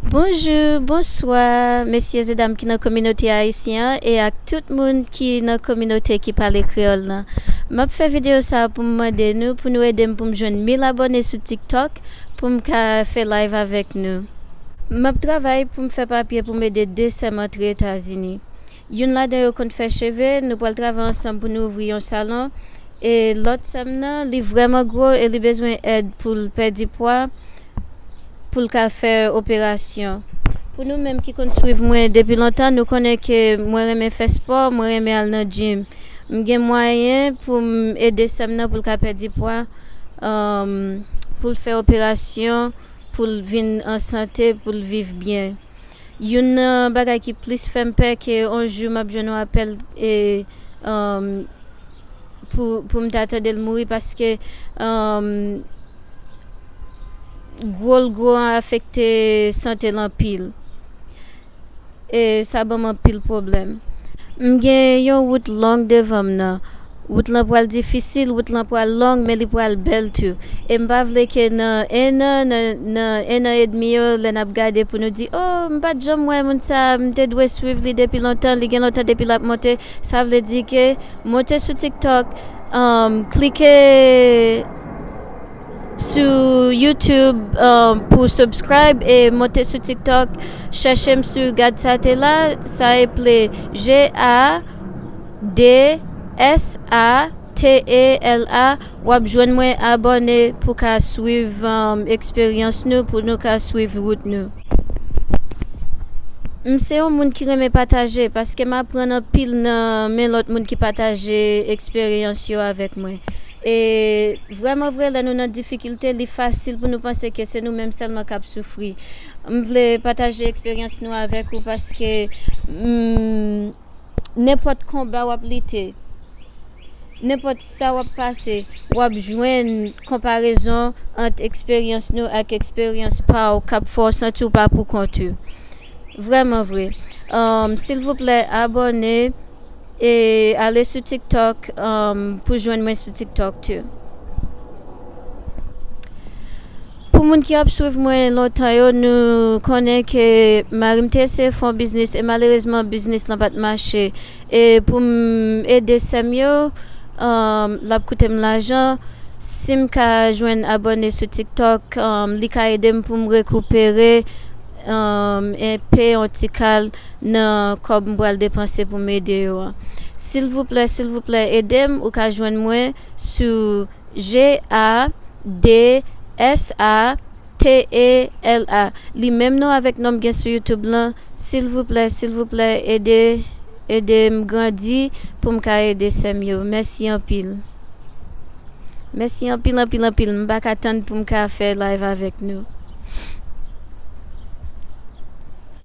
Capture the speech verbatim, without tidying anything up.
Bonjou, bonswa, mesye e dam ki nan kominote ayisyen an e ak tout moun ki nan kominote ki pale kreyòl lan. M ap fè videyo sa a pou m mande nou pou nou ede m pou m jwenn mil abòne sou TikTok pou m ka fè live avèk nou. M ap travay pou m fè papye pou m ede de sè m antre Etazini. Youn ladan yo konn fè cheve, nou pral travay ansanm pou nou ouvri yon salon. E lòt sè m nan, li vrèman gwo e li bezwen èd pou l pèdi pwa, pou l ka fè operasyon. Pou nou menm ki konn swiv mwen depi lontan, nou konnen ke mwen renmen fè spò, mwen renmen al nan gym. M gen mwayen pou m ede sè m nan pou l ka pèdi pwa, um, pou l fè operasyon, pou l vin an sante, pou l viv byen. Youn nan bagay ki plis fè m pè ke yon jou m ap jwenn yon apèl e, um, pou, pou m ta tande l mouri, paske, um, gwo l gwo an afekte sante l anpil. E sa ban m anpil pwoblèm. M gen yon wout long devan m nan. Wout lan pral difisil, wout lan pral long, men li pral bèl tou. E m pa vle ke nan en an, nan, nan en an edmi yo, lè n ap gade pou nou di, "Oh, m pa t janm wè moun sa, m te dwe swiv li depi lontan, li gen lontan depi l ap monte." Sa vle di ke monte sou TikTok, um, klike sou YouTube, um, pou subscribe e monte sou TikTok, chèche m sou Gad Sa Te La, sa eple G A D S A T E L A, w ap jwenn mwen, abòne pou ka swiv, um, eksperyans nou, pou nou ka swiv wout nou. M se yon moun ki renmen pataje, paske m aprann anpil nan men lòt moun ki pataje eksperyans yo avèk mwen. E vrèman vre, lè nou nan difikilte, li fasil pou nou panse ke se nou menm sèlman k ap soufri. M vle pataje eksperyans nou avèk ou paske, mm, nenpòt konba w ap lite, nenpòt sa w ap pase, w ap jwenn konparezon ant eksperyans nou ak eksperyans pa w k ap fè w santi w pa pou kont ou. Vrèman vre. Um, silvouplè, abòne e ale sou TikTok, um, pou jwenn mwen sou TikTok tou. Pou moun ki ap swiv mwen lontan yo, nou konnen ke mari m te eseye fè yon biznis e malerezman biznis lan pa t mache. E pou m ede sè m yo, um, l ap koute m lajan. Si m ka jwenn abòne sou TikTok, um, li ka ede m pou m rekipere, um, e peye yon ti kal nan kòb m pral depanse pou m ede yo an. Silvouplè, silvouplè, ede m. Ou ka jwenn mwen sou G A D S A T E L A. Li menm non avèk non m gen sou YouTube lan. Silvouplè, silvouplè, ede, ede m grandi pou m ka ede sè m yo. Mèsi anpil. Mèsi anpil, anpil, anpil. M pa ka tann pou m ka fè live avèk nou.